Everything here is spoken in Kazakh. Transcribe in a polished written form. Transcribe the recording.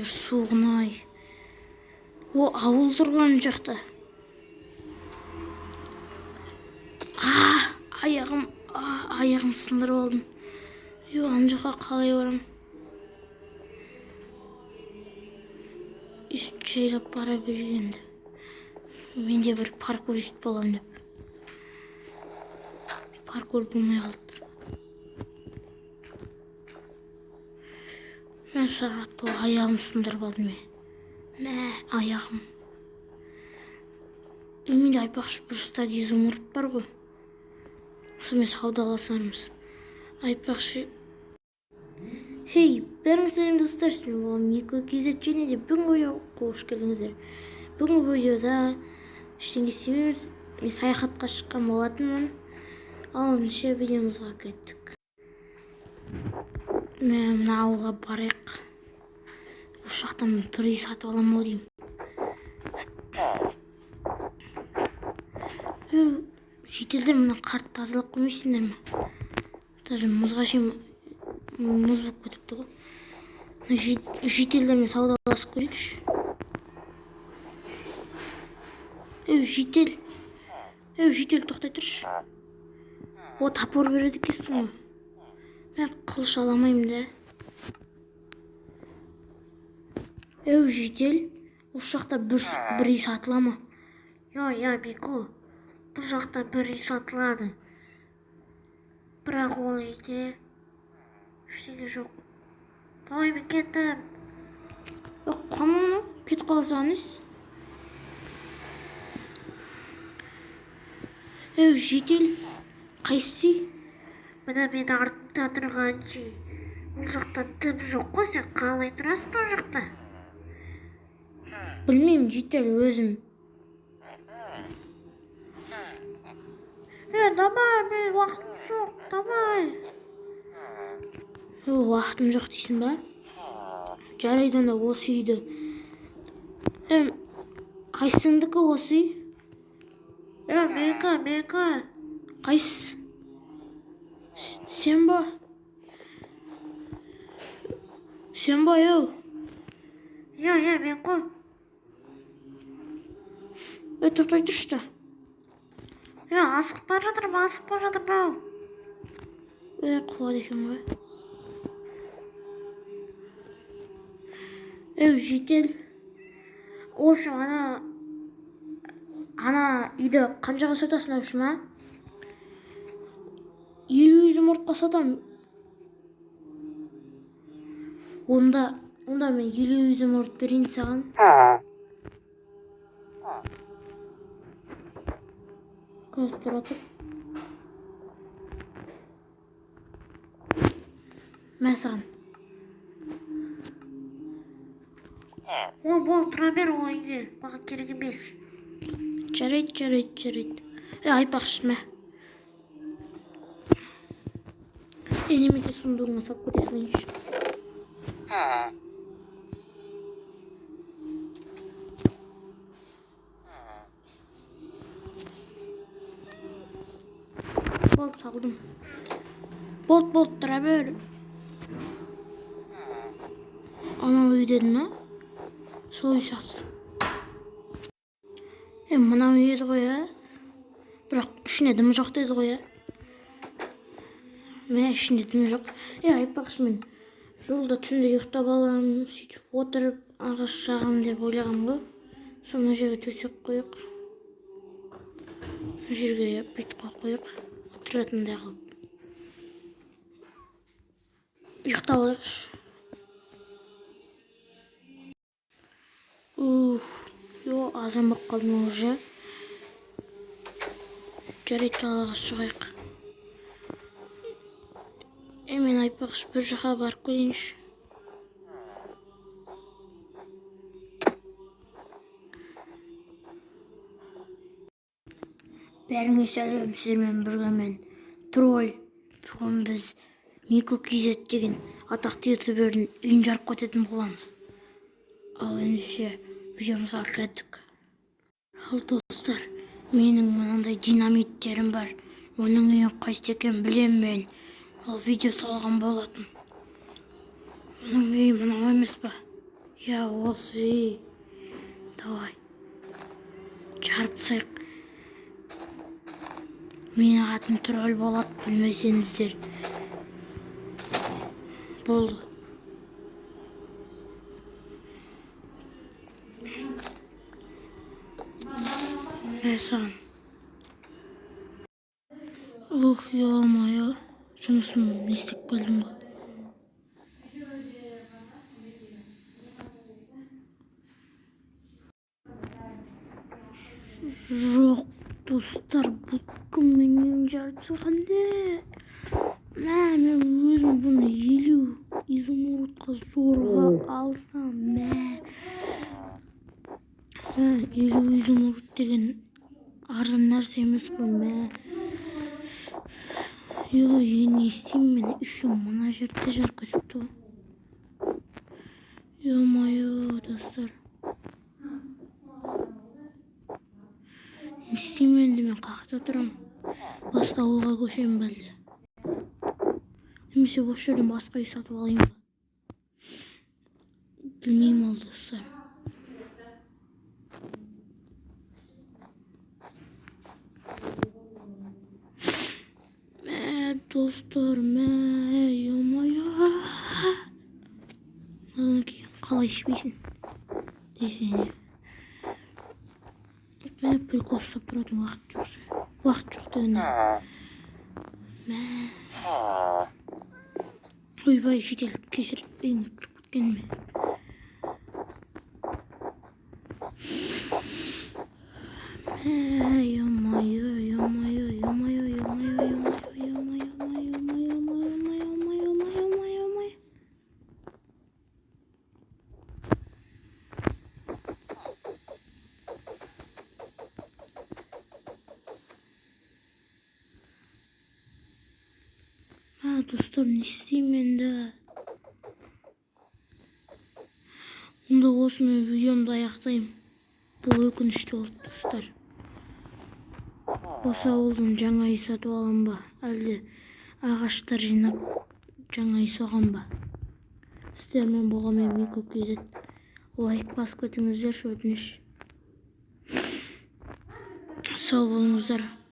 Жер суығын-ай. О, ауыл тұрған жақта. Аяғым, аяғым сындырып алдым. Йо, ана жаққа қалай барам? Үст жайлап бара бергенді. Мен де бір паркурист болам деп. Паркур болмай қалды. Мен сағат бұл аяғым сындырып алдым мен. Мә, аяғым. Менде айтпақшы бір стак изумруд бар ғой. Сонымен саудаласармыз. Айтпақшы. Хей, бәріңіз сәлем достар, сіздермен болған Мико KZ және де бүгінгі видеоға қош келдіңіздер. Бүгінгі видеода ештеңе істемейміз. Мен саяхатқа шыққан болатынмын. Ал ендеше видеомызға кеттік. Мә, мына ауылға барайық. Осы жақтан бір үй сатып аламын ау деймін. Шетелдер мына қарды тазалап қоймайсыңдар ма? Даже мұзға шейін мұз болып кетіпті ғой. Мына шетелдермен саудаласып көрейікші. Ей, житель. Ей, житель, тоқтай тұршы. О, топор береді екенсің ғой. Мен қылыш ала алмаймын да. Ей, житель, осы жақта бір үй сатыла ма? Иә, иә, Бику. Бұл жақта бір үй сатылады. Бірақ ол үйде ештеңе жоқ. Давай, мен кеттім. Қамам, кетіп қала салған несі? Ей, житель, қайсы үй? Мына менің артымда тұрған үй. Ол жақта дым жоқ қой, сен қалай тұрасың ол жақта? Білмеймін, житель, өзім. Давай, мен уақытым жоқ, давай. Уақытым жоқ дейсің ба? Жарайды онда осы үйді. Қайсыңдікі осы үй? Менікі, менікі. Қайсысы? Сен ба? Сен ба, еу? Иә, иә, мен ғой. Тоқтай тұршы та. Асығып бара жатырмын, асығып бара жатырмын, ау. Қуады екен ғой. Житель. В общем, ана үйді қаншаға сатасың, в общем, а? 50 изумрудқа сатамын. Онда мен 50 изумруд берейін саған. Қазір тұра тұр. Мә саған. О, бол, тұра бер ол үйде. Маған керек емес. Жарайды, жарайды, жарайды. Айтпақшы, мә. Немесе сундугыңа салып кете салайыншы. Болды, салдым. Болды, болды, тұра бер. Анау үй дедің ма? Сол үй сияқты. Мынау үй еді ғой, ә? Бірақ ішінде дым жоқ деді ғой, ә? Мә, ішінде дым жоқ. Айтпақшы, мен жолда түнде ұйықтап аламын, сөйтіп отырып ағаш жағамын деп ойлағанмын ғой. Сол мына жерге төсек қойық. Мына жерге бүйтіп қойып қояйық. Отыратындай қылып. Ұйықтап алайықшы. Уф, йо, азан болып қалдым уже. Жарайды, далаға шығайық. Мен айтпақшы бір жаққа барып келейінші. Бәріңе сәлем, сіздермен бірге мен Тролль. Бүгін біз Мико KZ деген атақты ютубердің үйін жарып кететін боламыз. Ал ендеше видеомызға кеттік. Ал достар, менің мынандай динамиттерім бар. Оның үйі қайсы екенін білемін мен. Ол видео салған болатын. Оның үйі мынау емес па? Иә, осы үй. Давай. Жарып тастайық. Менің атым Тролль болады, білмесеңіздер. Болды. Мә саған. Ух, ё-моё, жұмысым не істеп келдім ғой. Жоқ, достар, бұл кім менен жарып тастаған де? Мә, мен өзім бұны 50 изумрудқа зорға алсам, мә. Мә, 50 изумруд деген арзан нәрсе емес қой, мә. Йо, енді не істеймін мен? Еще мына жерді жарып кетіпті ғой. Ё-моё, достар. Не істеймін енді мен, қақта тұрамын? Басқа ауылға көшемін бе әлде? Немесе осы жерден басқа үй сатып алайын ба? Білмеймін ал, достар. Мә, достар, мә, ё-моё. Одан кейін қалай ішпейсің десең. Мә, прикол ұстап тұратын уақыт жоқ ше. Уақыт жоқ дегенде. Мә. Ойбай, жедел кешір, үйіңе кіріп кеткеніме. Мә, ё-моё, ё-моё, ё-моё, ё-моё, ё-моё, ё-моё, ё-моё, ё-моё, ё-моё, ё-моё, ё-моё, ё-моё. Мә, достар, не істеймін енді? Онда осымен видеомды аяқтаймын. Бұл өкінішті болды, достар. Осы ауылдан жаңа үй сатып алам ба? Әлде ағаштар жинап жаңа үй соғам ба? Сіздермен болған мен Мико KZ. Лайк басып кетіңіздерші, өтініш. Сау болыңыздар.